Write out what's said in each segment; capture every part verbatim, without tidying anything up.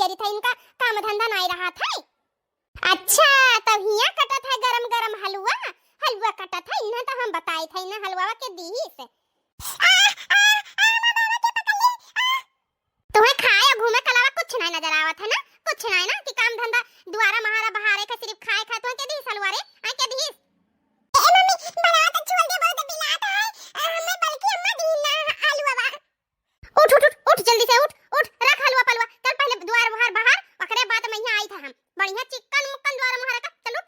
करी थे, इनका काम धंधा नाई रहा था। अच्छा, तब हियाँ कटत है गरम गरम हलवा, हलवा कटत है, इन्हें तो हम बताई थे, इन्हें हलवा के दीही से। आ, आ, आ, माँ, बाबा के पकड़ ले, आ। तुम्हें खाए और घूमे के अलावा कुछ नहीं नजर आवत है ना, कुछ नहीं ना कि काम धंधा दुआरा महारा बहारे के सिर्फ खाए खाए, तुम्हें के दीही हलवा रे, आ के दीही? ए मम्मी, बनाओ तो छोड़ दे, बहुत बिलात है, आ, हमें बल्कि अम्मा दीही ना हलवा बा। उठ, उठ, उठ, उठ, जल्दी से उठ, उठ, रख हलवा पलवा, चल पहले दुआर वुआर बहार, ओकरे बाद मइहाँ आई था हम। बढ़िया चिक्कन मुक्कन दुआर महारा का, चल उठ।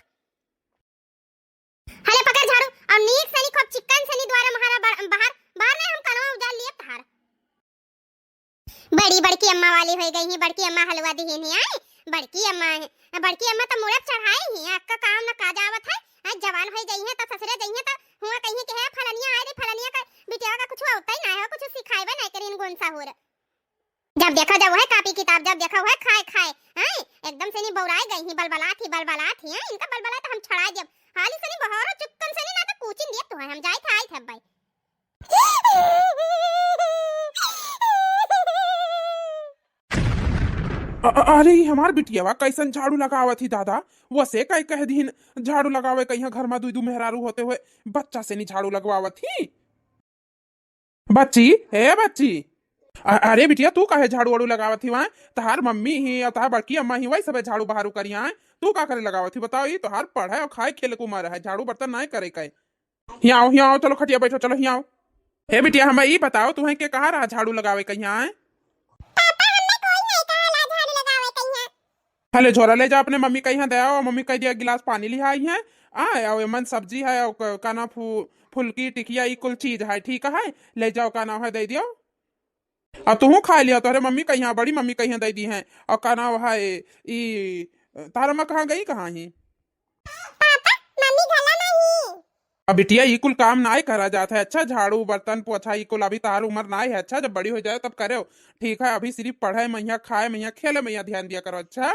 हले पकड़ झाड़ू, और नीक से नी खूब चिक्कन से नी दुआर महारा बा-, बहार, बहार नहीं हम कनवा उजाड़ लिए तहार। बड़ी बड़की अम्मा वाली होइ गई ही, बड़की अम्मा हलवा दिहिन ही, आए, बड़की अम्मा है, बड़की अम्मा तो मुड़प चढ़ाई ही, आपका काम न काज आवत है, आए, जवान होइ गई है तो ससुरे जइहे तो हुआ कहीं के है फलनिया आए रे, फलनिया का बिटिया का कुछ होता ही ना है, कुछ सिखाएबे नहीं करीन गुण सहूर। जब देखा जब वह कापी किताब, जब देखा वह खाए खाए, हैं? एकदम से नी बौराए गई ही, बलबलात ही, बलबलात ही, हैं? इनका बलबला तो हम छड़ाए देब। हाली से नी बहारो चुक्कन से नी, ना तो कूचिन दिए तो है, हम जाए थे, आए थे अब भाई। अ-, अ-, अरे, ई हमार बिटियावा कैसन झाड़ू लगावत ही दादा, वसे कई कह दीन झाड़ू लगावे, कहीं घर में दुई दू मेहरारू होते हुए बच्चा से नी झाड़ू लगवावत ही। बच्ची, ए बच्ची, अ-, अरे बिटिया, तू काहे झाड़ू वाड़ू लगावत ही वहाँ? तहार मम्मी ही और तहार बड़की अम्मा ही, वही सबे झाड़ू बहारू करिया है। तू का करे लगावत ही बताओ? ई तोहार पढ़े और खाए खेले के उम्र है, झाड़ू बर्तन नाय करे के। हियाँ आओ, हियाँ आओ, चलो खटिया बैठो, चलो हियाँ आओ। ए बिटिया, हमें ई बताओ, तुहें के कहा रहा झाड़ू लगावे के यहाँ है? पापा, हमें कोई नहीं कहा ला झाड़ू लगावे के यहाँ। हले झोरा ले जा अपने मम्मी के यहाँ दे आओ, मम्मी कह दिया गिलास पानी लिहाई है। आ, और एमन सब्जी है, और क-, का नाम फु-, फुलकी, टिकिया, ई कुल चीज है, ठीक है, ले जाओ, का नाम है, दे दियो। और तुहू खा लियो, तोहरे मम्मी के यहाँ, बड़ी मम्मी के यहाँ दे दी है। और का नाम है, ई, तारा माँ कहाँ गई, कहाँ ही? पापा, मम्मी घला नहीं। अब बिटिया, ई कुल काम नाय करा जात है। अच्छा, झाड़ू, बर्तन, पोछा, ई कुल अभी तार उम्र नाय है। अच्छा, जब बड़ी हो जाए तब करेव। ठीक है, अभी सिर्फ पढ़े मइहाँ, खाए मइहाँ, खेले मइहाँ ध्यान दिया करो। अच्छा,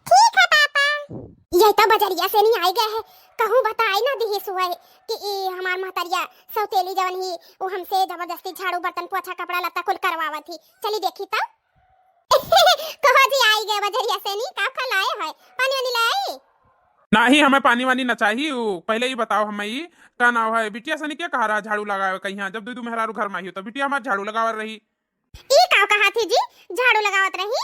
ठीक है पापा। ये तो बजरिया से नी आए गए है, कहूँ बताए ना दिहिस हुए कि ई हमार महतरिया सौतेली जवन ही, वो हमसे जबरदस्ती झाड़ू, बर्तन, पोछा, कपड़ा लत्ता कुल करवावत ही। चली देखी तब। कहो जी, आई गए बजरिया से नी, का का लाए है? पानी वानी लाए? नाही, हमें पानी वानी न चाहिए। उ, पहले ई बताओ, हमें ई का नाव है, बिटिया से नी के कहा रहा झाड़ू लगावे के यहाँ, जब दुई दू मेहरारू घर में आई हो, तो बिटिया हमार झाड़ू लगावत रही। ई का कहा थी जी, झाड़ू लगावत रही?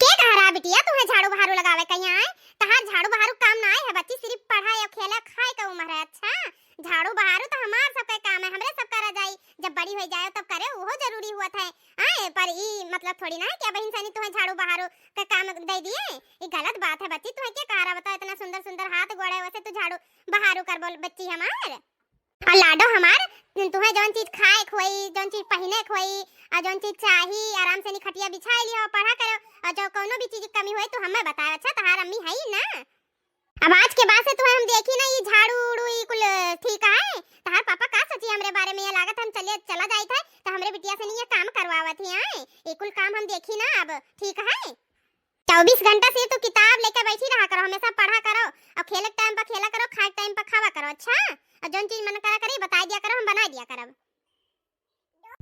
के कहा रहा बिटिया, तुम्हें झाड़ू बहारू लगावे के यहाँ आए? तहार झाड़ू बहारू काम ना आए है बच्ची, सिर्फ पढ़ाई और खेला खाए का उम्र है। अच्छा, झाड़ू बहारू तो हमार सबके काम है, हमरे सब करा जाई, जब बड़ी हो जाए तब करे, वो जरूरी हुआ था। आए, पर ई मतलब थोड़ी ना है कि अब इनसे नी तुम्हें झाड़ू बहारू का काम दे दिए, ई गलत बात है बच्ची। तुम्हें के कहा रहा बताओ, इतना सुंदर सुंदर हाथ गोड़ है, वैसे तू झाड़ू बहारू कर बोल बच्ची हमार। और लाडो हमार, तुहें जौन चीज खाए के होई, जौन चीज पहिने के होई, और जौन चीज चाही, आराम से नी खटिया बिछाए लियो, पढ़ा करो, और जो कौनो भी चीज की कमी होए तो हमें बताओ। अच्छा, तहार अम्मी है ही ना। अब आज के बाद से तुहें हम देखी ना, ये झाड़ू उड़ू, ये कुल ठीक है? तहार पापा का सोची हमरे बारे में, ये लागत हम चले, चला जाइत है, तो हमरे बिटिया से नी ये काम करवावत ही आए, ये कुल काम हम देखी ना अब, ठीक है? चउबीस घंटा से तू किताब लेके बैठी रहा करो, हमेशा पढ़ा करो, और खेले के टाइम पर खेला करो, खाए के टाइम पर खावा करो, अच्छा? और जौन चीज मन करा करे, बताई दिया करो, हम बनाई दिया करब।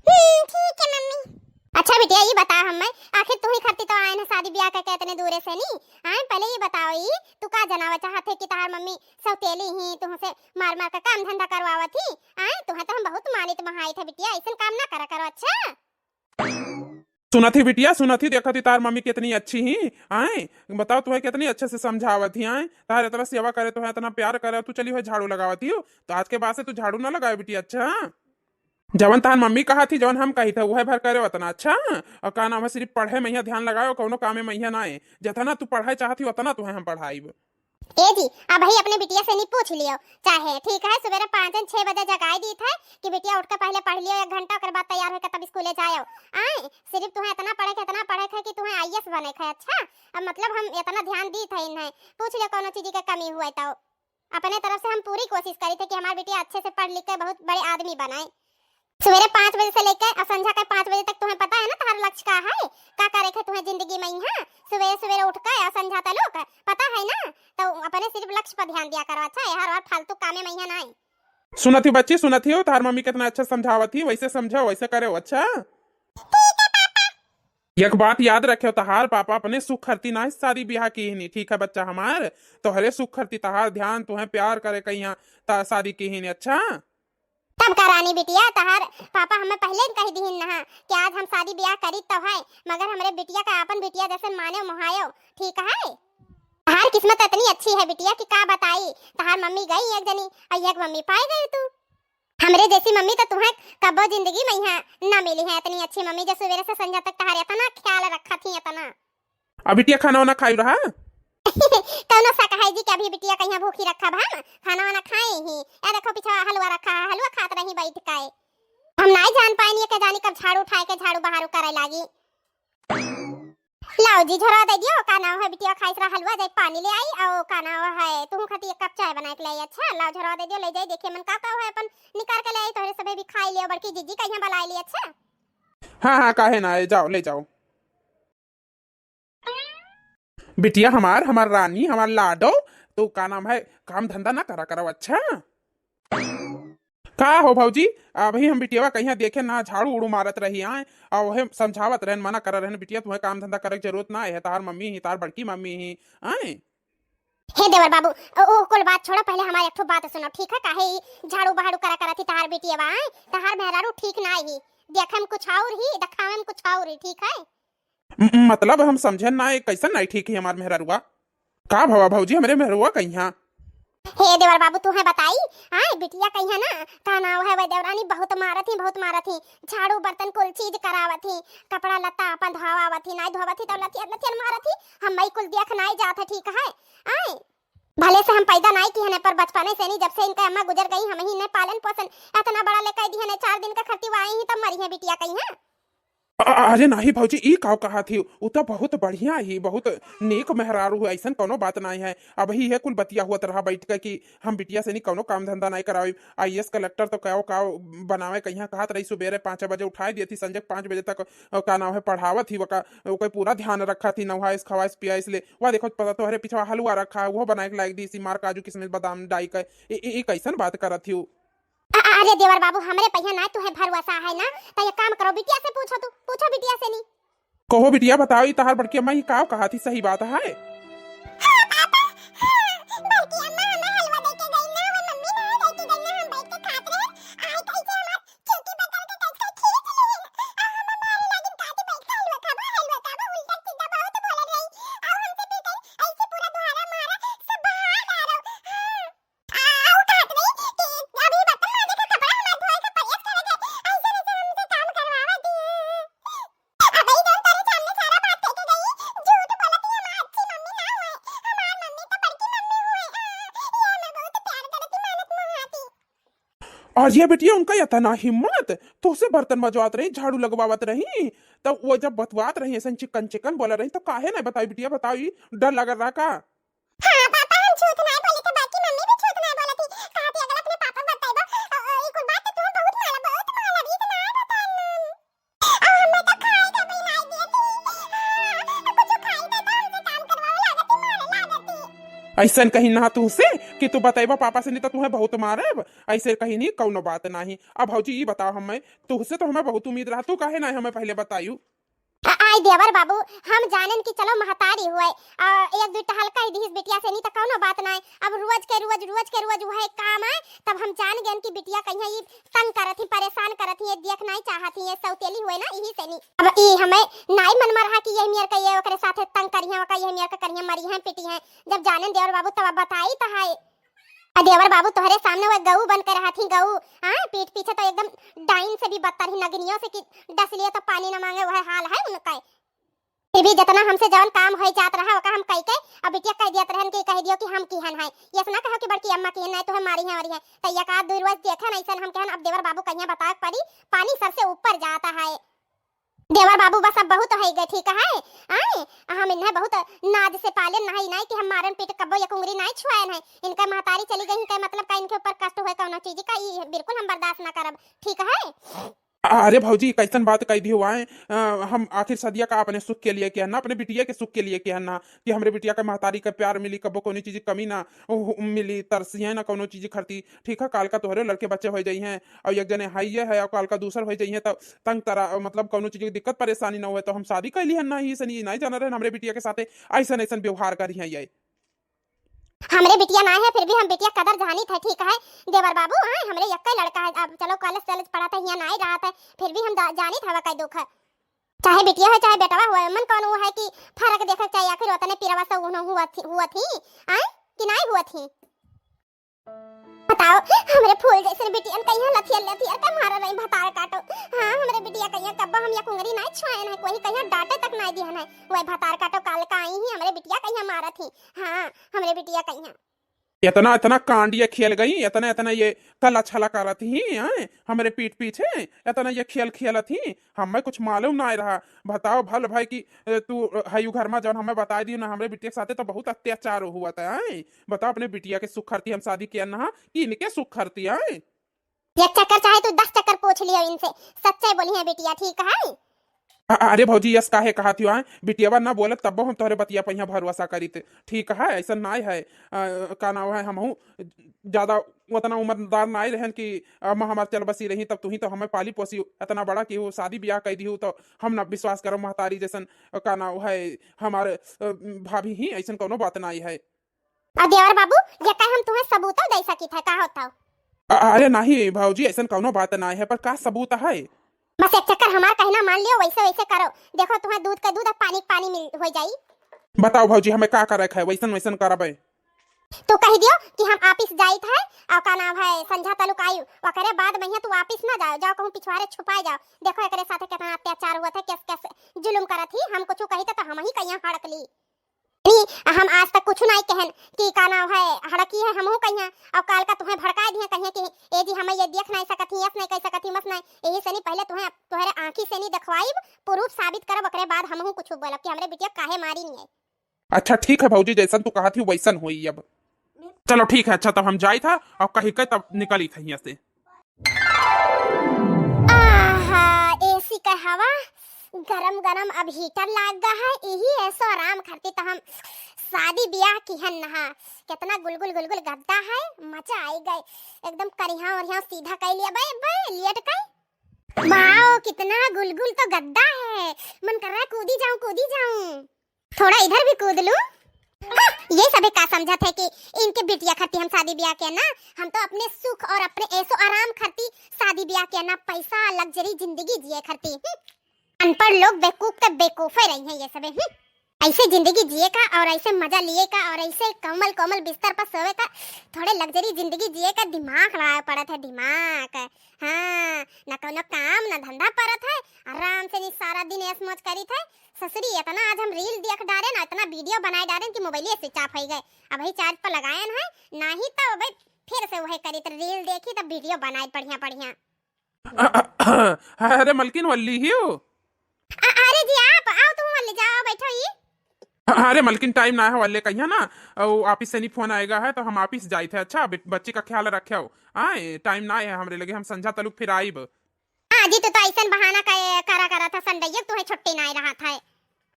हम्म, ठीक है मम्मी। अच्छा बिटिया, ई बता हमें, आखिर तू ही खातिर तो आए ना शादी ब्याह करके इतने दूरे से नी। आए, पहले ई बताओ, ई तू का जनावा चाहत है कि तहार मम्मी सौतेली ही, तुहसे मार मार का काम धंधा करवावत ही? आए, तुहें तो हम बहुत मानित महाइत है बिटिया, ऐसन काम ना करा करो, अच्छा? सुनत ही बिटिया, सुनत ही, देखत ही तार मम्मी कितनी अच्छी ही, आए, बताओ तुहें कितनी अच्छे से समझावत ही, आए, तार इतना सेवा करे, तुहें इतना प्यार करे, तू चली हो झाड़ू लगावत ही हो, तो आज के बाद से तू झाड़ू ना लगावे बिटिया, अच्छा? जवन तार मम्मी कहा थी, जवन हम कही थे, वह भर करे उतना, अच्छा? और का नाम है, सिर्फ पढ़े में यहाँ ध्यान लगाओ, कौनो कामे में यहाँ ना आए, जितना तू पढ़ाई चाहत ही, उतना तुहें हम पढ़ाई। ए जी, अब ही अपने बिटिया से नी पूछ लियो, चाहे ठीक है, सवेरे पाँच छह बजे जगाई दी थे कि बिटिया उठ के पहले पढ़ लियो एक घंटा, ओकर बाद तैयार होके तब स्कूले जायो। आए, सिर्फ तुहें इतना पढ़े के, इतना पढ़े के कि तुहें आईएएस बने के, अच्छा? अब मतलब हम इतना ध्यान दी थे इन्हें, पूछ लियो कौनो चीज के कमी हुए तो। अपने तरफ से हम पूरी कोशिश करी थे कि हमार बिटिया अच्छे से पढ़ लिख के बहुत बड़े आदमी बनाए। सवेरे पाँच बजे से लेके और संझा के पाँच बजे तक तुम्हें पता है ना तुम्हारा लक्ष्य का है, का करे के तुम्हें जिंदगी में यहाँ। सवेरे सवेरे उठ के और संझा तक पता है ना, तो अपने सिर्फ लक्ष्य पर ध्यान दिया करो, अच्छा? यार और फालतू कामे में यहाँ ना आई। सुनत ही बच्ची, सुनत ही हो, तार मम्मी कितना अच्छा समझावत ही, वैसे समझो, वैसे करो, अच्छा? ठीक है पापा। एक बात याद रखेउ, तहार पापा अपने सुख खरती नाहीं शादी बियाह किहिन, ठीक है बच्चा हमार? तोहरे सुख खरती तहार ध्यान, तुहें प्यार करे कहियाँ, ता शादी किहिन, अच्छा? तब का रानी बिटिया, तहार पापा हमें पहिले कहि दिहिन नहा कि आज हम शादी बियाह करी तब है, मगर हमरे बिटिया का आपन बिटिया जैसे मानेउ मोहाएउ, ठीक है? तहार किस्मत इतनी अच्छी है बिटिया कि का बताई, तहार मम्मी गई एक जनी अउ एक मम्मी पाए गई तू। हमरे जैसी मम्मी तो तुहें कब्बो जिंदगी में यहाँ ना मिली है, इतनी अच्छी मम्मी जो सुबेरे से संझा तक तहार इतना ख्याल रखा थी, इतना। अब बिटिया खाना वाना खाई रहा? कौनो शक है जी कि अभी बिटिया कहियाँ भूखी रखब हम? खाना वाना खाए ही। ए देखो पीछे हलवा रखा है, हलवा खात रही बैठ के। हम नाई जान पाएन ये के जानी कब झाड़ू उठाए के झाड़ू बहारू करे लागी। लाओ जी झोरा दे दियो, का नाम है बिटिया खाइस रहा हलवा, जाई पानी ले आई और का नाम है तुहू खाती एक कप चाय बनाए के ले आई। अच्छा लाओ झोरा दे दियो, ले जाई देखिए मन का का है अपन निकाल के ले आई, तोहरे सभे भी खाई लियो, बड़की जीजी कहियाँ बुलाए ली। अच्छा हाँ हाँ काहे ना, जाओ ले जाओ। बिटिया हमार, हमार रानी, हमार लाडो, तो का नाम है, काम धंधा ना करा करो, अच्छा? का हो भौजी, अभी हम बिटियावा कहियाँ देखे ना, झाड़ू उड़ू मारत रही आए, और वहे समझावत रहन, मना कर रहन, बिटिया तुहें काम धंधा करे के जरूरत ना है, तार मम्मी ही, तार बड़की मम्मी ही, आए। हे देवर बाबू, ओ, ओ कुल बात छोड़ो, पहले हमार एक ठो बात सुनो, ठीक है? काहे ई झाड़ू बहाड़ू करा करत ही तहार बिटियावा, आए? तहार मेहरारू ठीक ना ही, देखे में कुछ और ही, दिखावे में कुछ और ही, ठीक है? म-, मतलब हम समझे ना, ये कैसन नाई ठीक है हमार मेहरारुआ? का भवा भौजी, हमरे मेहरुआ कहियाँ? हे देवर बाबू, तुहें बताई, आए बिटिया कहियाँ ना, का नाम है वह देवरानी बहुत मारत ही, बहुत मारत ही, झाड़ू बर्तन कुल चीज करावत ही, कपड़ा लत्ता अपन धोवावत ही, नाई धोवत ही तो लथियन लथियन मारत ही, हम मई कुल देख नाई जात है, ठीक है? आए भले से हम पैदा नाई किहने पर बचपने से नहीं, जब से इनका अम्मा गुजर गई, हम ही ने पालन पोषण इतना बड़ा ले कर दिहने, चार दिन का खर्ची आई ही तब मरी है बिटिया कहियाँ। अ-, अ-, अरे नाही भौजी, ई काव कहा थी, उ तो बहुत बढ़िया ही, बहुत नेक मेहरारू है, ऐसन कौनो बात नाई है। अबही है कुल बतिया हुआ तरह बैठ के कि हम बिटिया से नहीं कौनो काम धंधा नाई करावे, आईएएस कलेक्टर तो काव काव बनावे कहियाँ कहत रही, सुबेरे पाँच बजे उठाए दिए थी, संजय पाँच बजे तक, अ, का नाम है, पढ़ावत ही, वका, ओकर पूरा ध्यान रखा थी, नवाइस खवाइस पियाइस ले, वह देखो पता तोहरे पिछवा हलवा रखा है, वो बनाए के लायक दी, इसी मार काजू किशमिश बादाम डाई के, ए, ए, ए, कैसन बात करत थी? अ-, अरे देवर बाबू, हमरे पहिया ना तुहे भरोसा है ना, तो ये काम करो, बिटिया से पूछो, तू पूछो बिटिया से नहीं। कहो बिटिया, बताओ, ई तहार बड़की अम्मा ई काव कहा थी, सही बात है? हाँ पापा, हाँ, बड़की अम्मा हमें हलवा दे के गई ना, वो मम्मी ना दे के गई ना, हम बैठ के खात रहे, आए कैसे हमार चुटकी पकड़ के कैसे खींच ली, आ हम मारे लागिन, काटी बैठ के हलवा खाबो, हलवा खाबो, उल्टा सीधा बहुत बोलत रही, आ हमसे फिर कही, ऐसे पूरा दोहरा मारा, सब बहा डालो, हाँ। आ, ऊ कहत रही कि अभी बर्तन माजे के, कपड़ा हमार धोए के, प्रेस करे के, ऐसे वैसे हमसे काम करवावत ही। अबे ई जौन तोरे सामने सारा बात कह के गई, झूठ बोलत ही, हमार अच्छी मम्मी ना होए, हमार मम्मी तो बड़की मम्मी होए। आ, ये हमें बहुत प्यार करत ही, मानत मोहाती। और ये बिटिया उनका इतना हिम्मत, तोसे बर्तन मजवात रही, झाड़ू लगवावत रही, तब वो जब बतवात रही, ऐसे चिकन चिकन बोला रही, तो काहे ना बताई बिटिया, बताओ, ई डर लग रहा का? हाँ पापा, हम झूठ नाय बोले थे, बाकी मम्मी भी झूठ नाय बोलत ही। कहा थी अगर अपने पापा को बताइबो, अ, अ, ई कुल बात तो तू बहुत मारा, बहुत मारा, अभी तो नाय बतान। आ, हमें तो खाए के भी नाय दिए थी। हाँ, कुछ खाई दे तो हमसे काम करवावे लागत ही, मारे लागत ही। ऐसन कहीं ना तुमसे कि तू बताइबो पापा से, नहीं तो तुम्हें बहुत मारब। ऐसे कहीं नहीं, कौनो बात नहीं। अब भौजी, ई बताओ हमें, तुमसे तो हमें बहुत उम्मीद रहा, तू काहे ना हमें पहले बतायू? आ-, आई देवर बाबू, हम जानेन कि चलो महतारी हुए, आ, एक दुई टहल कह दिहिस बिटिया से, नहीं तो कौनो बात नाय। अब रोज के रोज, रोज के रोज वह काम आए, तब हम जान गएन कि बिटिया कहियाँ ई तंग करत ही, परेशान करत ही, ये देख नाई चाहत ही, ये सौतेली हुए ना, यही से नहीं। अब ई हमें नाई मन में रहा कि यही मेर का ये ओकरे साथे तंग करिहें, ओका यही मेर का करिहें, मरिहें, पिटिहें। जब जानेन देवर बाबू, तब बताई तो है। आ देवर बाबू तोहरे सामने वो गऊ बन के रहत ही, गऊ, हाँ, पीठ पीछे तो एकदम डाइन से भी बदतर ही, नगनियों से कि डस लिए तो पानी न मांगे, वह हाल है उनका। फिर भी जितना हमसे जवन काम होई जात रहा, ओका हम कह के, अब बिटिया कह दियत रहन कि कह दियो कि हम किहन है, ये से ना कहो कि बड़की अम्मा किहन है, तोहे मारिहें वारिहें। तो एक आध दुई रोज देखेन, ऐसन हम कहन, अब देवर बाबू कहियाँ बतावे के पड़ी, पानी सर से ऊपर जाता है। देवर बाबू बस अब बहुत होइ गए, ठीक है? आए, हम इन्हें बहुत नाज से पालेन, नहीं, नहीं कि हम मारन पीट कब्बो एक उंगली नहीं छुआएन है। इनका महतारी चली गई, इनका मतलब का इनके ऊपर कष्ट हुए कौनो चीज का, ई बिल्कुल हम बर्दाश्त ना करब, ठीक है? अरे भौजी, कैसन बात कह दियो आए? अ, हम आखिर सदिया का अपने सुख के लिए किया ना, अपने बिटिया के सुख के लिए किया ना, कि हमरे बिटिया के महतारी के प्यार मिली, कबो कोनो चीज कमी ना हो, मिली, तरसिए ना कोनो चीज खरती। ठीक है, काल का तोहरे लड़के बच्चे हो जाई हैं, और एक जने हाई ये है, और काल का दूसर हो जाई हैं, तब तंग तरा, मतलब, कोनो चीज की दिक्कत परेशानी ना हुए, तो हम शादी कर ली है ना, ही सनी नहीं जाना रहे हमरे बिटिया के साथे ऐसन ऐसन व्यवहार करी हैं ये। हमरे बिटिया नाय है, फिर भी हम बिटिया कदर जानित है, ठीक है देवर बाबू, हाँ, हमरे यक्के लड़का है। अब चलो, कॉलेज चॉलेज पढ़त है, हियाँ नाय रहत है, फिर भी हम जा-, जानित हवा का दुख है। चाहे बिटिया हो, चाहे बेटवा हो, मन कौन वो है कि फर्क देखे के चाहिए, आखिर उतने पिरवा से उन्हों हुआ थी, हुआ थी, आए कि नाय हुआ थी? बताओ, हमरे फूल जैसे बिटियन कहिया लथियर लथियर के मारा रही भतार काटो। हाँ, हमरे बिटिया कहिया कब्बा हम या कुंगरी नाय छुआयन है, कोई कहिया डांटे तक नाय दिहन है, वही भतार काटो काल का आई ही, हमरे बिटिया कहिया मारत ही। हाँ, हमरे बिटिया कहिया। इतना, इतना कांड ये खेल गई, इतना, इतना ये कला छला करत ही, हैं? हमरे पीठ पीछे इतना ये खेल खेलत ही, हमें कुछ मालूम ना रहा। बताओ भल भाई कि, ए, तू, ए, हयू घर में जौन हमें बताई दियो ना, हमरे बिटिया के साथे तो बहुत अत्याचार हुआ था, हैं? बताओ, अपने बिटिया के सुख खरती हम शादी किया ना, कि इनके सुख खरती, हैं? एक चक्कर चाहे तू दस चक्कर पूछ लियो इनसे, सच्चाई बोली है बिटिया, ठीक है? अ-, अरे भौजी, यस काहे कहा थियो, आए? बिटियावा ना बोलत तब्बो हम तोहरे बतिया पहिया भरोसा करीत। ठीक है, ऐसा नाय है। अ, का नाव है, हमहू ज्यादा उतना उम्रदार नाय रहन कि, अ, म हमार चल बसी रही, तब तू ही तो हमें पाली पोसी इतना बड़ा कि वो शादी ब्याह कर दी हो, तो हम ना विश्वास करब महतारी जैसन, अ, का नाव है, हमार, अ, भाभी ही, ऐसन कोनो बात नाय है। और देवर बाबू, ये कहे हम तुम्हें सबूतो दे सकित है, का होता हो? अ-, अरे नहीं भौजी, ऐसन कौनो बात ना है, पर का सबूत है? बस एक चक्कर हमार कहना मान लियो, वैसे वैसे करो। देखो, तुम्हें दूध का दूध और पानी का पानी मिल हो जाई। बताओ भौजी, हमें का करे है, वैसन वैसन करबे। तू कह दियो कि हम ऑफिस जाइत है, और का नाम है, संझा तलुक आई, ओकरे बाद में तू ऑफिस ना जाओ, जाओ कहूँ पिछवारे छुपाए जाओ। देखो, एकरे साथे कितना अत्याचार हुआ था, कैस कैस जुलुम करत ही, हम कुछ कही तो, तो हम ही कहिया हड़क ली। नी, हम आज तक कुछ नाई कहन कि का नाव है, हड़की है, हमहू कहिया, और काल का तुहें भड़काए दिहे, कहिए कि ए जी, हमें ये देख नाई सकत ही, यस नाई कह सकत ही, मस नाई। यही से नी, पहले तुहें, तुहरे आँखी से नी देखवाइब, प्रूफ साबित करब, ओकरे बाद हमहू कुछ बोलब कि हमरे बिटिया काहे मारी नी है। अच्छा ठीक है भौजी, जैसन तू कहत ही वैसन होई अब। चलो ठीक है, अच्छा तब हम जाइत है और कही के तब निकलित है यहाँ से। आहा, एसी का हवा गरम गरम अब हीटर लाग गा है, यही ऐसो आराम खातिर तो हम शादी ब्याह किहन नहा। कितना गुलगुल गुलगुल गद्दा है, मजा आई गए। एकदम करिहा ओरिहा सीधा कर लिया बे, बे लेट कर। वाओ, कितना गुलगुल तो गद्दा है, मन कर रहा है कूदी जाऊं, कूदी जाऊं। थोड़ा इधर भी कूद लूं। हाँ, ये सभी का समझत है कि इनके बिटिया खातिर हम शादी ब्याह किया ना, हम तो अपने सुख और अपने ऐसो आराम खातिर शादी ब्याह किया ना, पैसा लग्जरी जिंदगी जिए खातिर। हम्म, अनपढ़ लोग बेवकूफ के बेवकूफे रही हैं ये सभी। हम्म, ऐसे जिंदगी जिए का और ऐसे मजा लिए का और ऐसे कोमल कोमल बिस्तर पर सोवे का, थोड़े लग्जरी जिंदगी जिए का दिमाग लगावे पड़त है, दिमाग। हाँ, ना कोनो काम ना धंधा परत है, आराम से नी सारा दिन ऐश मौज करीत है। ससुरी, इतना आज हम रील देख डारेन, इतना वीडियो बनाए डारेन कि मोबाइल switch off हो गए। अबही चार्ज पर लगाएन है, नाही तो अबे फिर से वही करीत, रील देखी तो वीडियो बनाए बढ़िया बढ़िया। अरे मलकिन, वल्ली ही हो? अ-, अरे जी, आप आओ, तुम वल्ली जाओ, बैठो ही। अरे मलकिन, टाइम ना है वल्ले कहिया ना, वो ऑफिस से नी फोन आएगा है तो हम ऑफिस जाइत है। अच्छा, बे-, बच्ची का ख्याल रखे हो। आए, टाइम ना है हमरे लगे, हम संझा तलुक फिर आइब। हाँ जी, तू तो ऐसन बहाना करे, करा, करा था, संडे तुहे छुट्टी नाई रहा था।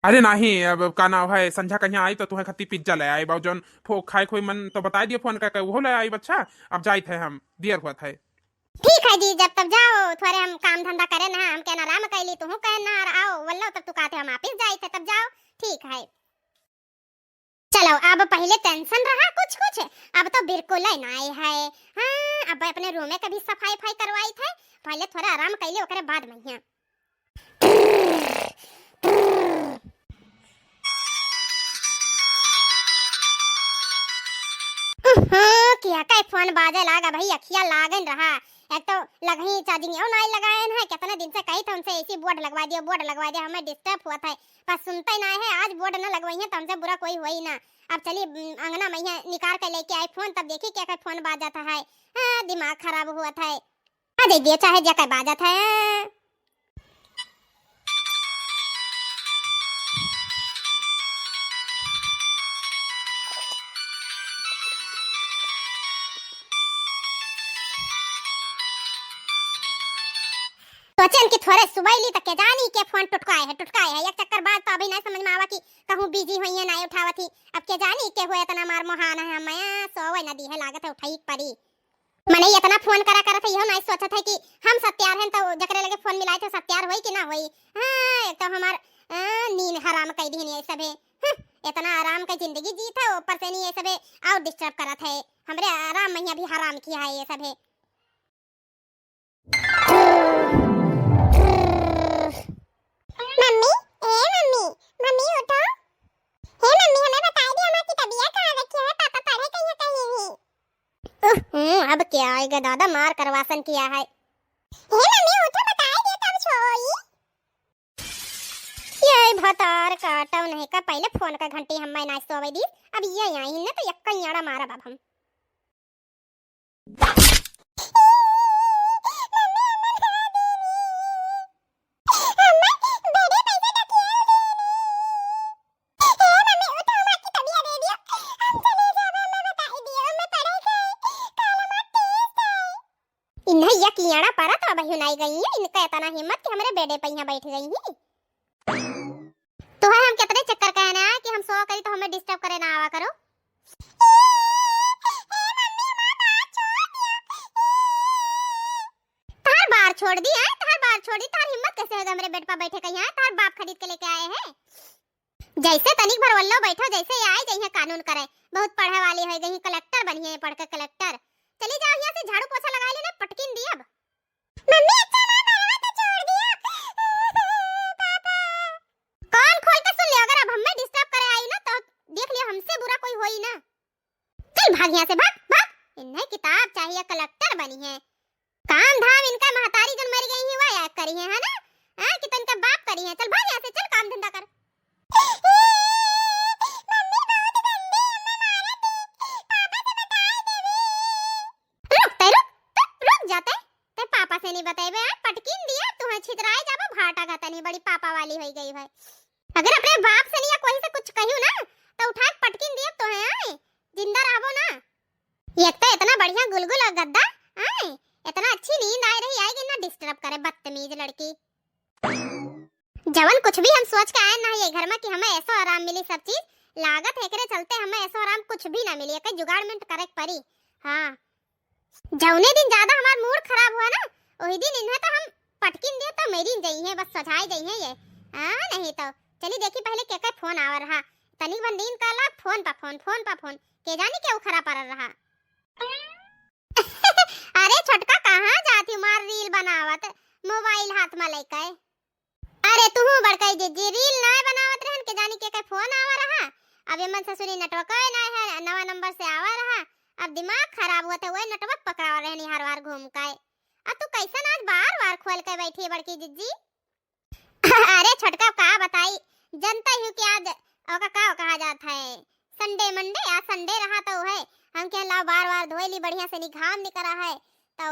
अरे नहीं, अब का नाव है, संझा कहिया आई तो तुहे खत्ती पिज्जा ले आई, बाबू जौन फो-, खाए खोई मन तो बताए दियो फोन करके, वो ले आई। अच्छा, अब जाइत है हम, देर हुआ था। ठीक है जी, जब तब जाओ, थोड़े हम काम धंधा करे ना, हम कहना आराम कैली, तुहू कहे ना, और आओ, वल्लो तब तू कहते हम ऑफिस जाइत है, तब जाओ, ठीक है। चलो, अब पहले टेंशन रहा कुछ कुछ, अब तो बिल्कुल ही नाई है। हाँ, अब अपने रूमे का भी सफाई फाई करवाई थे, पहले थोड़ा आराम कैले, ओकरे बाद में हियाँ। उहुं, किया का फोन बाजे लागा भाई, अखिया लागन रहा। एक तो लगही चार्जिंग यो नाई लगाएन है, कितना दिन से कही था उनसे एसी बोर्ड लगवा दियो, बोर्ड लगवा दियो, हमें डिस्टर्ब हुआ था, पर सुनते ही ना है। आज बोर्ड न लगवाई है तो हमसे बुरा कोई हुआ ही ना। अब चली, उम, अंगना में यहाँ निकाल के लेके आई फोन, तब देखी क्या का फोन बाजा था है। हाँ, दिमाग खराब हुआ था है। आ जाइए, चाहे जा के बाजा था है। तो चल के थोरे सुबह ली त के जानी के फोन टुटकाए है, टुटकाए है। एक चक्कर बाद तो अभी नहीं समझ में आवा कि कहूँ बिजी होई है, नहीं उठावत ही। अब के जानी के हुए इतना मार मोहान है, हमें सोवे न दी है, लागत है उठाई परी। मने इतना फोन करा करत है, इहो नहीं सोचत है कि हम सत्यार हैं तो जकरे लगे फोन मिलाए थे सत्यार होई कि ना होई। हाँ, एक तो हमार, आ, नींद हराम कई दीन ये सभे। हम्म, इतना आराम का जिंदगी जीत है, ऊपर से नहीं ये सभे और डिस्टर्ब करत है। हमरे आराम में अभी हराम किया है ये सभे। मम्मी, ए मम्मी, मम्मी उठो। हे मम्मी, हमें बताई दी, हमार किताबिया कहाँ रखी है? पापा पढ़े कहिया कहीं ही। उह, हम्म, अब क्या आएगा दादा, मार करवासन किया है। हे मम्मी उठो, बताई दी तब सोई। ये भतार काटो नहीं का, पहले फोन का घंटी हमें ना सोवे दी, अब ये आई न तो यक्का याड़ा मारा बाब हम। इन्हें यक याड़ा परत अब हिनाई गई है, इनका इतना हिम्मत कि हमरे बेडे पे यहाँ बैठ गई ही। तुहे हम कितने चक्कर कहने आए कि हम सो करी तो हमें डिस्टर्ब करे ना आवा करो। तहार बार छोड़ दी है, तहार बार छोड़ दी, तहार हिम्मत कैसे होगा हमरे बेड पर बैठे कहीं आए, तहार बाप खरीद के लेके आए हैं। जैसे तनिक भर वल्लो बैठो, जैसे ये आए जइहे कानून करे, बहुत पढ़े वाली हो गई, कलेक्टर बनिए, पढ़ के कलेक्टर। चली जाओ यहाँ से, झाड़ू पोछा लगा लेना, पटकिन दी अब। मम्मी, अच्छा ना करवा तो छोड़ दिया। पापा। कान खोल के सुन ले, अगर अब हमें डिस्टर्ब करे आई ना तो देख लियो, हमसे बुरा कोई होई ना। चल भाग यहाँ से, भाग, भाग। इन्हें किताब चाहिए, कलेक्टर बनी है। काम धाम इनका महतारी जन मर गई ही, वह याद करी है, है ना? हाँ, कि तो इनका बाप करी है। चल भाग यहाँ से, चल काम धंधा कर। मम्मी बहुत गंदी अम्मा मारत है, पापा से बताए देवी। रुक, ते रुक, ते रुक जाते। ते पापा से नहीं बताइबे, आज पटकिन दिया, तुहें छितराए जाबो, भाटा का तनी बड़ी पापा वाली होई गई है। अगर अपने बाप से नहीं या कोई से कुछ कहियो ना, तो उठा के पटकिन दिया तुहें, आए, जिंदा रहबो ना। एक तो इतना बढ़िया गुलगुल और गद्दा, आए, इतना अच्छी नींद आए रही, आएगी ना डिस्टर्ब करे, बदतमीज लड़की। जवन कुछ भी हम सोच के आए ना ये घर में कि हमें ऐसो आराम मिली सब चीज, लागत है एकरे चलते हमें ऐसो आराम कुछ भी ना मिली, एक जुगाड़मेंट करे के परी। हाँ, जौने दिन ज्यादा हमार मूड खराब हुआ ना, वही दिन इन्हें तो हम पटकिन दियो तो मेरी जई है, बस सझाई जई है ये। हाँ, नहीं तो चली देखी पहले के के फोन आवर रहा, तनिक भर नींद का लाग, फोन पा फोन, फोन पा फोन, के जानी केहू खड़ा पड़ल रहा। अरे छोटका, कहाँ जाती मार रील बनावत, मोबाइल हाथ में लेके? अरे तुहू बड़कई जिज्जी, रील नाय बनावत रहन, के जानी के के फोन आवा रहा। अब एमन ससुरी नेटवर्क नाय है, नवा नंबर से आवा रहा। अब दिमाग खराब होत है, वही नेटवर्क पकड़ावा रहनी हर बार घूम के। अब तू कैसन आज बार बार खोल के बैठी है बड़की जिज्जी? अरे छोटका का बताई, जनता ही कि आज ओका का कहा जात है, संडे मंडे, आज संडे रहा तो है, हम कहे लाओ बार बार धोए ली, बढ़िया से नी घाम निकरा है, तो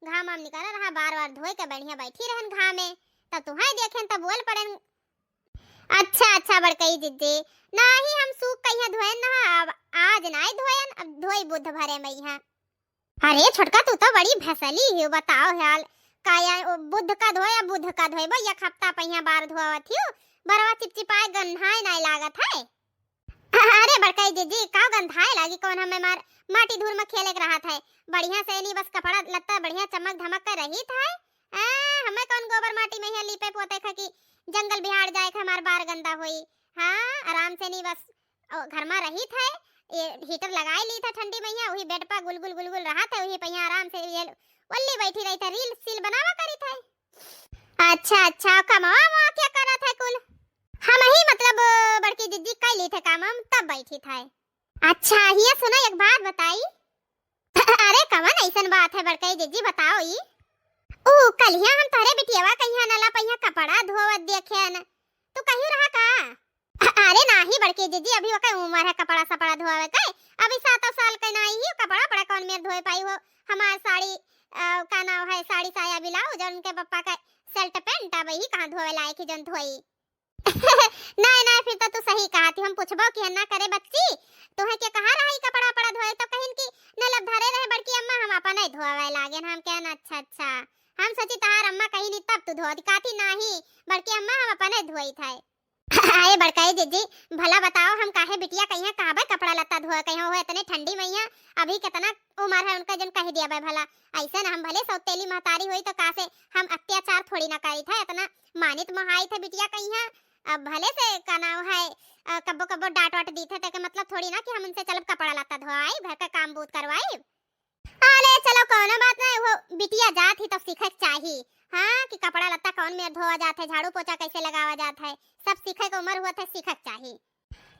घाम आम निकरा रहा, बार बार धोए के बढ़िया बैठी रहन घामे, तब तुहाई देखेन तब बोल पड़ेन। अच्छा अच्छा बड़कई जिज्जी, नाही हम सूख कहिया धोएन ना, अब आज नाही धोएन, अब धोई बुध भरे मइहा। अरे छोटका, तू तो बड़ी भसली हियो, बताओ हाल। का या ओ बुध का धोए या बुध का धोए, बो एक हफ्ता पहिया बार धोवत हियो, बरवा चिपचिपाए गन्हाए नाय लागत है। अरे बड़कई जिज्जी, का गन्हाए लागी, कौन हमें मार माटी धूल में खेले के रहत है, बढ़िया से नी बस कपड़ा लत्ता बढ़िया चमक धमक के रहित है। आ, हमें कौन गोबर माटी में यहाँ लीपे पोते खा कि जंगल बिहार जाए खा हमार बार गंदा होई। हाँ, आराम से नी बस ओ, घर मा रहित है, ये हीटर लगाए लीत है ठंडी मइहा, वही बेड पा गुलगुल गुलगुल रहत है, वही पहिया आराम से ये ओल्ली बैठी रहित है, रील सील बनावा करित है। अच्छा अच्छा, कमवा मवा क्या करत है कुल? हम ही मतलब बड़की जिज्जी कई लीत है काम, हम तब बैठित है। अच्छा हिया सुना, एक बात बताई। अरे कवन ऐसन बात है बड़कई जिज्जी, बताओ ई। ऊ कलिया हम तोहरे बिटियावा कहिया नला पहिया कपड़ा धोवत देखेन, तू कहियो रहा का? अरे नाही बड़की जिज्जी, अभी ओके उमर है कपड़ा सपड़ा धोवे के, अभी सात साल के नाही ही, कपड़ा पड़ा कौन मेर धोए पाई हो? हमार साड़ी, अ, का नाव है, साड़ी साया ब्लाउज और उनके पप्पा का शर्ट पैंट, अब ही कहाँ धोवे लायक ही जौन धोई। नहीं नहीं, फिर तो तू सही कहा थी, हम पूछबो कि ना करे बच्ची, तोहे के कहा रहा ई कपड़ा पड़ा धोए, तो कहिन कि नलब धरे रहे बड़की अम्मा, हम अपन नहीं धोवे लागे, हम कहन अच्छा अच्छा, हम सोची तहार अम्मा कहिन तब तू धोवत ही, कहत ही नाही, बड़की अम्मा हम अपने धोइत है। अरे बड़कई जिज्जी, भला बताओ, हम काहे बिटिया कहिया कहबे कपड़ा लत्ता धोए, कहिया हो इतने ठंडी मइया, अभी कितना उमर है उनका, जन कहि दिया बे भला। अइसे न हम भले सौतेली महतारी होई तो का से हम अत्याचार थोड़ी ना करित है, इतना मानित मोहाइत है बिटिया कहिया। अब भले से का नाव है, अ, कब्बो कब्बो डांट वाट दीत है, तेके मतलब थोड़ी ना कि हम उनसे चलब कपड़ा लत्ता धोआई, घर का काम बूत करवाई। अरे चलो कौनो बात नहीं, वो बिटिया जात ही तो सीखे के चाही। हाँ, कि कपड़ा लत्ता कौन मेर धोवा जात है, झाड़ू पोछा कैसे लगावा जात है, सब सीखे के उमर हुआ था, सीखे के चाही।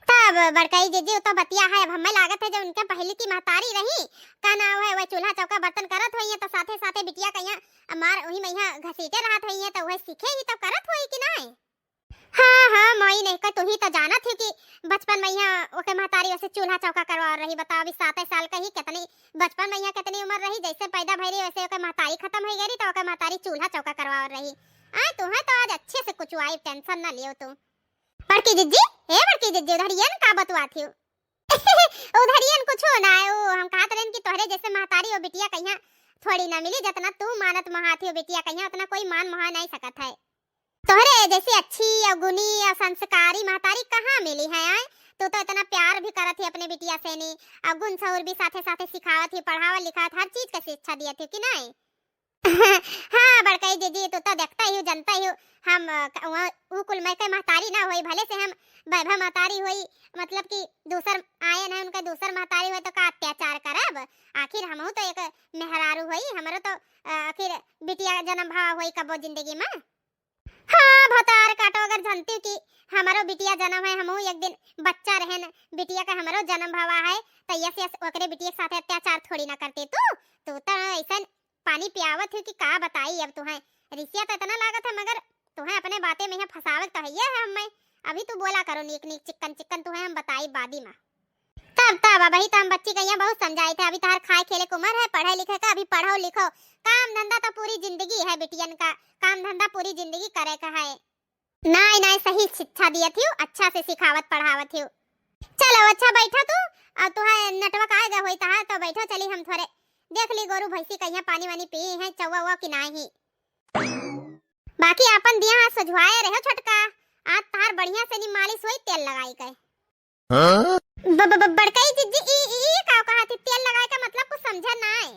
तब बड़कई जिज्जी, उ तो बतिया है, अब हमें लागत है जो उनके पहले की महतारी रही, का नाव है, वह चूल्हा चौका बर्तन करत होई है, तो साथे साथे बिटिया कहिया मार वही मइया घसीटे रहत होई है, तो वह सीखे ही तो करत होई कि नहीं? हाँ, हाँ, माई नहीं का, तू ही तो जानत ही कि बचपन मइया ओके महतारी वैसे चूल्हा चौका करवा रही। बताओ, अभी सात साल का ही, कितनी बचपन मइया कितनी उमर रही, जैसे पैदा भई रही वैसे ओके महतारी खत्म हो गई रही, तो ओके महतारी चूल्हा चौका करवा रही। आ, तू है तो आज अच्छे से कुछ आई, टेंशन ना लियो तू। बड़की जिज्जी, ए बड़की जिज्जी, उधर ये न का बतुआ थी? उधर ये न कुछ ना है, वो हम कहत रहन कि तोहरे जैसे महतारी वो बिटिया कहिया थोड़ी ना मिली, जितना तू मानत मोहात ही वो बिटिया कहिया, उतना कोई मान मोहा नहीं सकत है। तोहरे जैसी अच्छी और गुनी और संस्कारी महतारी कहाँ मिली है, आय? तू तो इतना प्यार भी करत ही अपने बिटिया से नी, और गुण सहूर भी साथे साथे सिखावत ही, पढ़ावत लिखावत हर चीज का शिक्षा दियत ही कि नहीं? हाँ बड़कई जिज्जी, तू तो देखता ही हो, जनता ही हो, हम, अ, क-, वहाँ ऊ कुल में के महतारी ना होई, भले से हम वैभव महतारी होई, मतलब कि दूसर आयन है उनका दूसर महतारी होई तो का अत्याचार करब? आखिर हमहू तो एक मेहरारू होई, हमरो तो, अ, आखिर बिटिया जन्म भवा होई कबो जिंदगी में। हाँ, भतार काटो, अगर जानती कि हमारो बिटिया जन्म है, हमहू एक दिन बच्चा रहन, बिटिया का हमारो जन्म भवा है, तो यस, यस, ओकरे बिटिया के साथे अत्याचार थोड़ी ना करते तू। तू तो ऐसन पानी पियावत हो कि का बताई अब तुहें। रिसिया तो इतना लागत है, मगर तुहें अपने बातें में यहाँ फंसावे तो है ये है हमें। अभी तू बोला करो नीक नीक, चिक्कन चिक्कन, तुहें हम बताई बादी में। तब, तब, अबही तो हम बच्ची कहिया बहुत समझाइत है, अभी तोहार खाए खेले के उमर है, पढ़े लिखे का, अभी पढ़ो लिखो, काम धंधा तो पूरी जिंदगी है बिटियन का, काम धंधा पूरी जिंदगी करे का है। नाय, नाय, सही शिक्षा दियत ही, अच्छा से सिखावत पढ़ावत ही। चलो, अच्छा बैठा तू, और तुहार network आएगा होई तहार, तो बैठो, चली हम थोड़े देख ली गोरू भैंसी कहिया पानी वानी पिए हैं, चौवा उवा कि नाही। बाकी आपन दिया हाथ सझुआए रहो छोटका, आज तहार बढ़िया से नी मालिश होई तेल लगाई के। हाँ? ब-, ब-, ब-, बड़कई जिज्जी, ई, ई, ई का कहा थी? तेल लगाए का मतलब कुछ समझा ना है।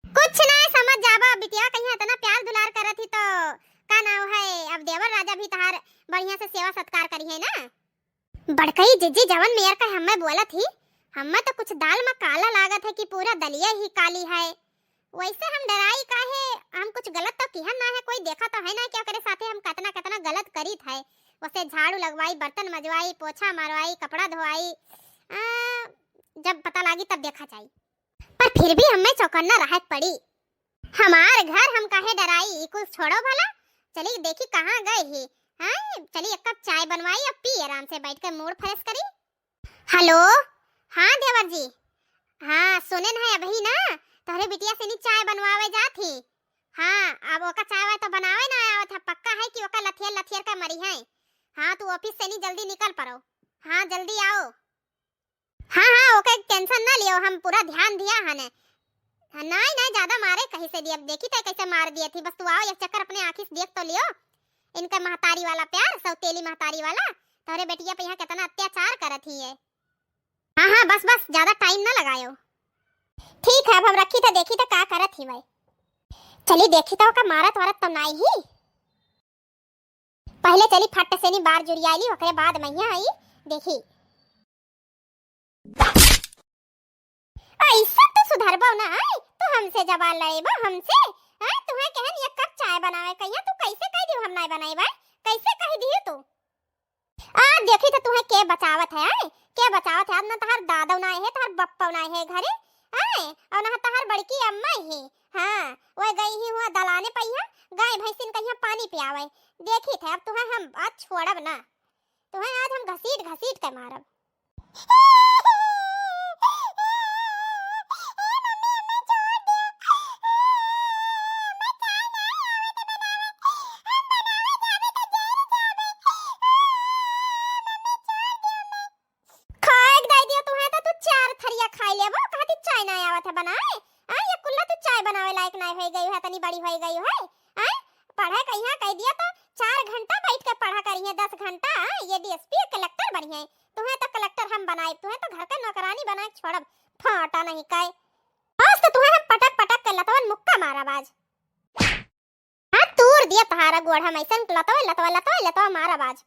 कुछ ना है, समझ जाबा, बिटिया कहीं इतना प्यार दुलार करत ही तो का नाव है, अब देवर राजा भी तहार बढ़िया से सेवा सत्कार करी है ना। बड़कई जिज्जी, जवन मेर का हमें बोलत ही, हमें तो कुछ दाल में काला लागत है कि पूरा दलिया ही काली है। वैसे हम डराई काहे, हम कुछ गलत तो किहन ना है, कोई देखा तो है ना कि ओकरे साथे हम कितना कितना गलत करीत है। वैसे झाड़ू लगवाई, बर्तन मजवाई, पोछा मरवाई, कपड़ा धोवाई, आ, जब पता लागी तब देखा जाई। पर फिर भी हमें चौकन्ना रहे के पड़ी। हमार घर हम काहे डराई, ई कुल छोड़ो भला, चली देखी कहाँ गए ही। हाँ, चली एक कप चाय बनवाई, अब पी आराम से बैठ के मूड फ्रेश करी। हेलो, हाँ देवर जी, हाँ सुने न है अबही ना, तोहरे बिटिया से नी चाय बनवावे जात ही। हाँ, अब ओका चाय वाय तो बनावे ना आवत है, पक्का है कि ओका लथियर लथियर का मरी है। हाँ, तू ऑफिस से नी जल्दी निकल पड़ो। हाँ, जल्दी आओ। हाँ, हाँ, ओके टेंशन ना लियो, हम पूरा ध्यान दिया हने। हाँ, नाय, नाय, ज्यादा मारे कहीं से दिया, देखी तो कैसे मार दिया थी। बस तू आओ, एक चक्कर अपने आँखी से देख तो लियो। इनका महतारी वाला प्यार, सौतेली महतारी वाला, तोहरे बेटिया पे यहाँ कितना अत्याचार करत ही है। हाँ, हाँ, बस, बस, ज्यादा टाइम ना लगायो। ठीक है, अब हम रखी तो देखी तो का करत ही भाई। चली देखी तो ओका मारत वारत तो नाई ही। पहले चली फट से नी बार जुरियाली, ओकरे बाद मैया आई देखी। ऐसा तो सुधरबो ना, आई तो हमसे जबान लड़ेबो हमसे। आई तुहे कहन एक कप चाय बनावे कहिया, तू कैसे कह दियो हम नाय बनाई बाय, कैसे कह दियो तू? आ देखी तो तुहे के बचावत है, आई के बचावत है? अब ना तहार दादो ना है, तहार बप्पो ना है घरे, आई और ना तहार बड़की अम्मा ही। हाँ, वह गई ही हुआ दलाने पहिया, गाय भैंसिन कहिया पानी पियावे। देखी थे अब तुहे हम आज छोड़ब ना, तुहे आज हम घसीट घसीट के मारब। खाए के दे दियो तुहे तो तू चार थरिया खाई लेबो, कहती चाय ना आवत है बनाए। आ, ये कुल्ला तू चाय बनावे लायक ना होई गई है, तनी बड़ी होई गई है। आ, है कहिया कह दिया तो चार घंटा बैठ के पढ़ा करिहे, दस घंटा, हाँ, ये डीएसपी कलेक्टर बनिहे। तुहे तो कलेक्टर हम बनाए, तुहे तो घर के नौकरानी बनाए छोड़ब, फाटा नहीं कहे। आज तो तुहे हम पटक पटक के लतवन मुक्का मारब आज। हाँ, तूर दिया तहारा गोड़ हम ऐसन लतवा, लतवा, लतवा, लतवा मारब आज।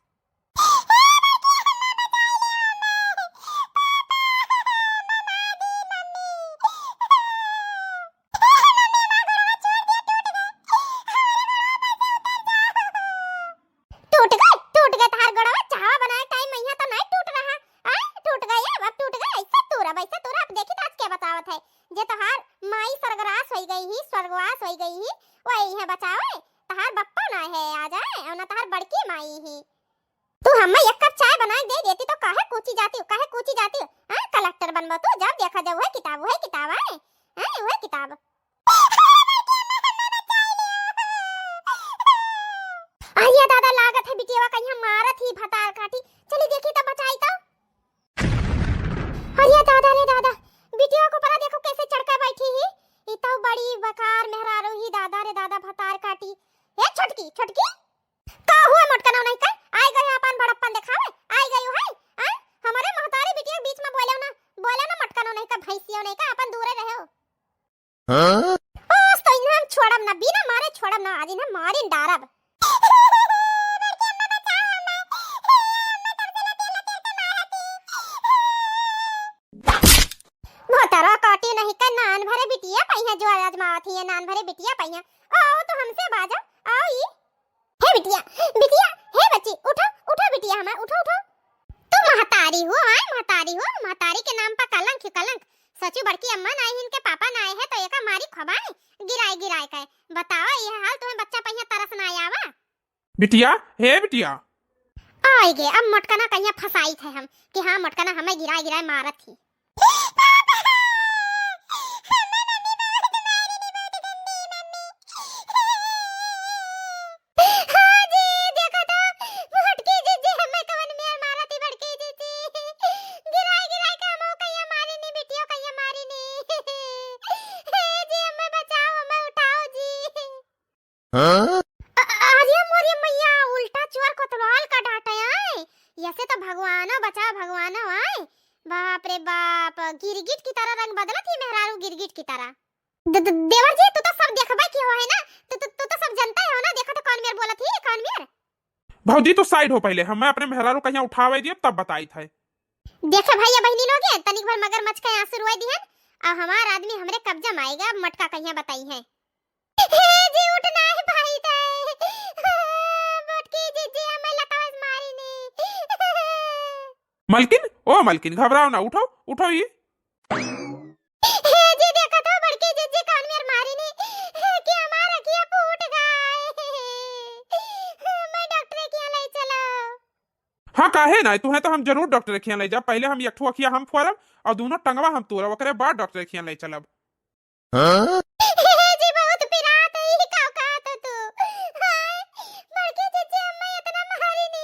टूट गए, टूट गए तहार गोड़वा, चाहवा बनाए टाइम में यहाँ तो नहीं टूट रहा। आय, टूट गए, अब, अब टूट गए, ऐसे तूरा, वैसे तूरा, अब देखी तो आज क्या बतावत है। जे तहार माई स्वर्गरास होई गई ही, स्वर्गवास होई गई ही, वही है बचावे, तहार बप्पा ना है आ जाए, और ना तहार बड़की माई ही। तू हमें एक कप चाय बना के दे देती तो काहे कूची जाती, काहे कूची जाती? हाँ, कलेक्टर बनबो तू, जब देखा जब वही किताब, वही किताब है, हैं, वही किताब। अरे दादा, लागत है बिटियावा कहिया मारत ही भतार काटी। चली देखी तो बचाई तो। अरे दादा रे दादा, बिटियावा को परा देखो कैसे चढ़ के बैठी ही। ई तो बड़ी बेकार मेहरारू ही दादा रे दादा, भतार काटी। ए छोटकी, छोटकी, का हुआ मोटकनो नहीं का? आई गयो अपन बड़प्पन देखावे? आई गयो है? आय, हमारे महतारी बिटिया के बीच में बोले ना, बोले ना मोटकनो नहीं का, भैंसियो नहीं का, अपन दूरे रहो। हाँ? आज तो इन्हें हम छोड़ब ना, बिना मारे छोड़ब ना, आज इन्हें मारिन डारब। भतारा काटी नहीं का, नान भरे बिटिया पहिया जो आजमावत ही है, नान भरे बिटिया पहिया। आओ तो हमसे बाजा, आओ ई। हे बिटिया, बिटिया, हे बच्ची, उठो, उठो बिटिया हमार, उठो, उठो। तू महतारी हो, आय महतारी हो, महतारी के नाम पर कलंक ही कलंक। सचू बड़की अम्मा ना आए, इनके पापा ना आए हैं तो एका मारी खबाए, गिराए गिराए के। बतावा ये हाल तुम्हें बच्चा पहिया तरस ना आवा। बिटिया, हे बिटिया। आए गे, अब मोटकना कहिया फंसाई थे हम कि हाँ मोटकना हमें गिराए गिराए मारत ही। हाँ जी, देखा तो, बड़की जीजी हमें कवन मेर मारा थी, बड़की जीजी। गिराई, गिराई के हमो कहिया मारी नी, बिटियो कहिया मारी नी। हे जी, हमें बचाओ, हमें उठाओ जी। हाँ? अ-, अरे मोरी मैया, उल्टा चोर कोतवाल का डांटे आए। यसे तो भगवानो बचाओ, भगवानो आए। बाप रे बाप, गिरगिट की तरह रंग बदलत ही मेहरारू, गिरगिट की तरह। द-, द-, देवर जी, तू तो सब देखबे की हो है ना, तू, तू, तू तो सब जनता हो ना, देखा तो कौन मेर बोलत ही, कौन मेर। भौजी, तू side हो पहिले, हमें अपने मेहरारू कहिया उठावे दियो, तब बताई थे। देखे भैया बहिनी लोग, तनिक भर मगरमच्छ के आंसू रोए दिहन, अब हमार आदमी हमरे कब्जा में आएगा, अब मटका कहिया बताई है। हे जी, उठ ना है भाई थे, मोटकी जीजी हमें लतवा से मारी नी। मलकिन, ओ मलकिन, घबराओ ना, उठो, उठो ही। हे जी, देखा तो बड़की जीजी कौन मेर मारी नी कि हमार अखिया फूट गए। मैं डॉक्टर के यहाँ ले चलो। हाँ, काहे ना, तुहें तो हम जरूर डॉक्टर के यहाँ ले जाब। पहिले हम एक ठो अखिया हम फोरब और दोनों टंगवा हम तोड़ब, ओकरे बाद डॉक्टर के यहाँ ले चलब। हाँ? हे जी, बहुत पिरात है, ई का कहत तू? हाय, बड़की जीजी अम्मा इतना मारी नी।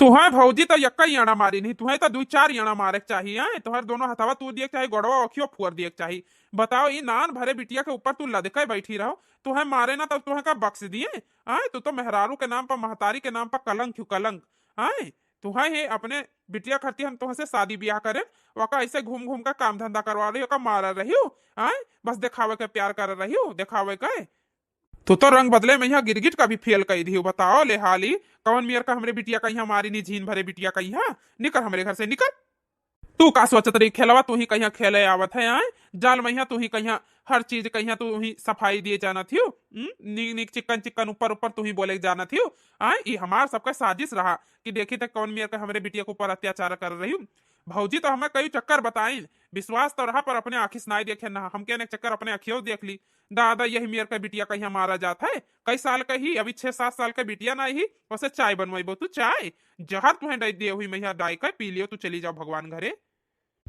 तुहें भौजी तो यक्का ही आना मारी नहीं, तुहें तो दुई चार ही आना मारे के चाहिए, हैं? तुहें दोनों हथवा तू दिए के चाहिए, गोड़वा अखियो फोर दिए के चाहिए। बताओ, ई नान भरे बिटिया के ऊपर तू लदके बैठी रहो, तुहें मारे ना तब तुहें का बख्श दिए? हैं? तू तो मेहरारू के नाम पर, महतारी के नाम पर कलंक क्यों कलंक, हैं? तुहें ही अपने बिटिया खरती हम तुहें से शादी ब्याह करे, वका ऐसे घूम घूम के काम धंधा करवा रही, ओका मारा रही हो, हैं? बस देखावे के प्यार कर रही हो, देखावे के। तू तो रंग बदले में यहाँ गिरगिट का भी फेल कर दी हो। बताओ ले हाली, कौन मेर का हमरे बिटिया का यहाँ मारी नी, झीन भरे बिटिया का यहाँ, निकर हमरे घर से, निकर। तू का सोचत रही खेलवा, तू ही कहिया खेले आवत है, आय? जाल में यहाँ तू ही कहिया हर चीज कहिया तू ही सफाई दिए जानत हियो, हम्म? नीक नीक चिक्कन चिक्कन ऊपर ऊपर तू ही बोले जानत हियो, आय? ई हमार सबका साजिश रहा कि देखी त कौन मेर का हमरे बिटिया के ऊपर अत्याचार कर रही हूँ। भौजी तो हमें कई चक्कर बताइन, विश्वास तो रहा पर अपने आँखी से नाई देखे ना, हमके एक चक्कर अपने अखियों देख ली। दादा, यही मेर का बिटिया कहिया मारा जात है, कई साल का ही, अभी छह सात साल का बिटिया ना ही, उसे चाय बनवाइबो तू, चाय? जहर तुहें डाई दिए हुई मैया, डाई का पी लियो, तू चली जाओ भगवान घरे।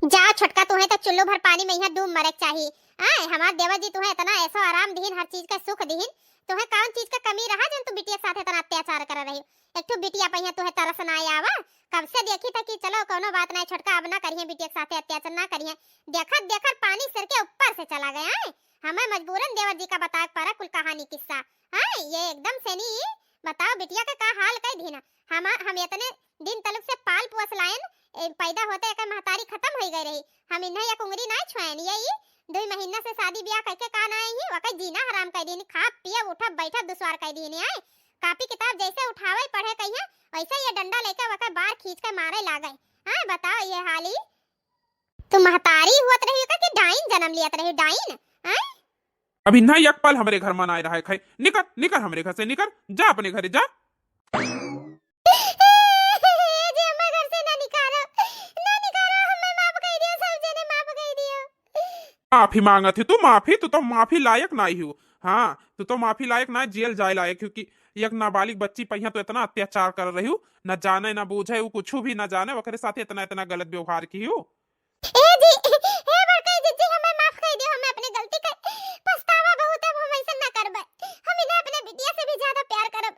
जा छोटका, तुहें तो चुल्लू भर पानी में यहाँ डूब मरे के चाही। आय, हमार देवर जी तुहें इतना ऐसो आराम दिहिन, हर चीज का सुख दिहिन, तुहें कौन चीज का कमी रहा जन तू बिटिया के साथ इतना अत्याचार कर रही? एक ठो बिटिया पे यहाँ तुहें तरस ना आवा? कब से देखी था कि चलो कौनो बात ना, छोटका अब ना करिए, बिटिया के साथ अत्याचार ना करिए। देखत देखत पानी सिर के ऊपर से चला गया है। हमें मजबूरन देवर जी का बताए के पड़ा कुल कहानी किस्सा। हाँ, ये एकदम से नी। बताओ बिटिया का का हाल कइ दीन। हम, हम इतने दिन तलुक से पाल पोस लायन, ए, पैदा होते एकर महतारी खतम होइ गइ रही। हम इन्हें एक उंगरी नाहीं छुएन, ये ई दुइ महीना से शादी ब्याह कइके का नाहीं ही, ओकर जीना हराम कइ दीन, खाब पियब उठब बैठब दुश्वार कइ दीन। आए, कापी किताब जैसे उठावे पढ़े कहिए, वैसे ये डंडा लेके ओकर बार खींच के मारे लागे। हाँ, बताओ ये हाली। तू महतारी हुअत रही का कि डाइन जन्म लियत रही, डाइन? आए? अब इन्हा एक पल हमरे घर मा नाहीं रहे खाए। निकर, निकर हमरे घर से, निकर, जा अपने घरे जा। ए जी, हमें घर से ना निकालो, ना निकालो, हमें माफ कइ दियो, सब जने माफ कइ दियो। माफी मांगत ही तू, माफी? तू तो माफी लायक नाहीं हो। हाँ, तू तो माफी लायक ना, जेल जाए लायक हो कि एक नाबालिग बच्ची पहिया तो इतना अत्याचार कर रही हो, ना जाने ना बूझे, वो कुछ भी ना जाने, ओकरे साथे इतना इतना गलत व्यवहार की हो। ए जी, हे बड़कई जिज्जी, हमें माफ कइ दियो, हमें अपने गलती का पछतावा बहुत, अब हम ऐसा ना करबे। हम इन्हें अपने बिटिया से भी ज्यादा प्यार करब,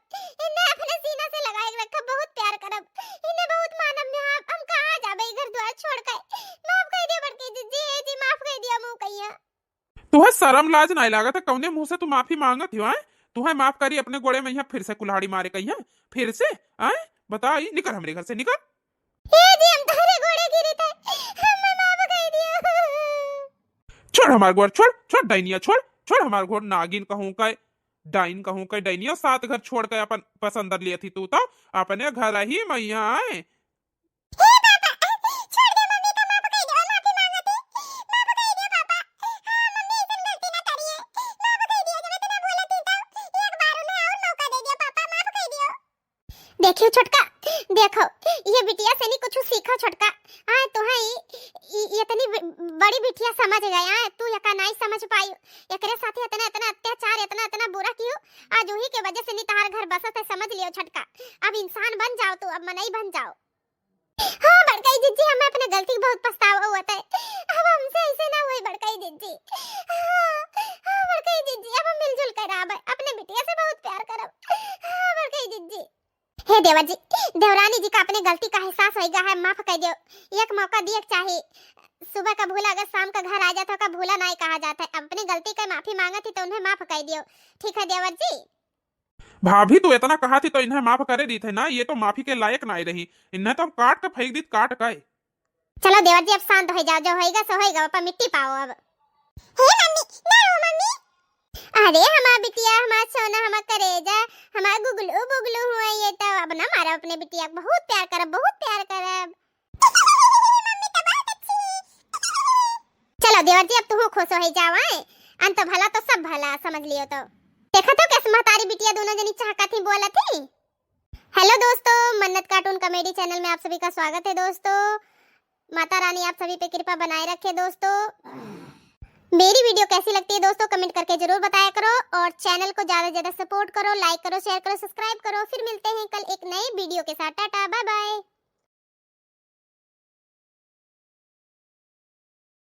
इन्हें अपने सीना से लगाए रखब, बहुत प्यार करब, इन्हें बहुत मानब में। हम, हम कहाँ जाबे ई घर द्वार छोड़ के? माफ कइ दियो बड़कई जिज्जी, ए जी, माफ कइ दियो, मुँह कहिया। तुहे शरम लाज नाहीं लागत है? कौने मुँह से तू माफी मांगत हो, आए? तुहे माफ करी अपने गोड़े में यहाँ फिर से कुल्हाड़ी मारे कहिया, फिर से, आए? बता, ई निकर हमरे घर से, निकर। ए जी, हम तोहरे गोड़े गिरी थे, हमें माफ कइ दियो। छोड़ हमार गोड़, छोड़, छोड़ डाइनिया, छोड़, छोड़ हमार गोड़, नागिन कहूँ का, डाइन कहूँ का, डाइनिया सात घर छोड़ के अपन पसंद लियत ही तू तो, अपने घर ही मैया आए। ए पापा, छोड़ दे मम्मी का, माफ कइ दियो, माफी मांगत ही, माफ कइ दियो पापा। हाँ मम्मी, ऐसन गलती ना करिए, माफ कइ दियो, जब इतना बोलत ही तो एक बार उन्हें और मौका दे दियो पापा, माफ कइ दियो। देखियो छोटका, देखो, ये बिटिया से नी कुछ सीखो छोटका। आए, तुहे ई, ई, इतनी ब-, बड़ी बिटिया समझ गए, आए, तू यका नाहीं समझ पाई। एकरे साथे इतना, इतना अत्याचार, इतना, इतना बुरा कियो। आज उही के वजह से नी तहार घर बसत है, समझ लियो छोटका। अब इंसान बन जाओ तू, अब मनई बन जाओ। हाँ बड़कई जिज्जी, हमें अपने गलती के बहुत पछतावा हुआ था। अब हमसे ऐसे ना होई बड़कई जिज्जी। हाँ, हाँ बड़कई जिज्जी, अब हम मिलजुल कर रहबे, अपने बिटिया से बहुत प्यार करब। हाँ बड़कई जिज्जी। हे देवर जी, देवरानी जी का अपने गलती का एहसास होइ गया है, माफ कइ दियो। एक मौका दिए के चाही। सुबह का भूला अगर शाम का घर आ जात है, ओका भूला नाहीं कहा जात है। अपनी गलती का माफी मांगत ही तो उन्हें माफ कइ दियो, ठीक है देवर जी? भाभी, तू इतना कहत ही तो इन्हें माफ करे दीत है ना, ये तो माफी के लायक नाहीं रही, इन्हें तो हम काट के फेंक दीत, काट के। चलो देवर जी, अब शांत होइ जाओ, जो होइगा सो होइगा, ओपा मिट्टी पाओ अब। हे मम्मी, ना रो मम्मी। अरे हमार बिटिया, हमार सोना, हमार करेजा, हमार गुगलू बुगलू हुआ ये तो, अब ना मारो अपने बिटिया, बहुत प्यार करब, बहुत प्यार करब। मम्मी तो बहुत अच्छी। चलो देवर जी, अब तुहू खुश होइ जाओ, आए? अंत भला तो सब भला, समझ लियो तो। देखा तो कैसे महतारी बिटिया दोनों जनी चहकत ही बोलत ही। हेलो दोस्तों, मन्नत कार्टून कॉमेडी चैनल में आप सभी का स्वागत है दोस्तों। माता रानी आप सभी पे कृपा बनाए रखे दोस्तों। मेरी वीडियो कैसी लगती है दोस्तों, कमेंट करके जरूर बताया करो और चैनल को ज्यादा से ज्यादा सपोर्ट करो, लाइक करो, शेयर करो, सब्सक्राइब करो। फिर मिलते हैं कल एक नए वीडियो के साथ। Ta-ta, bye bye.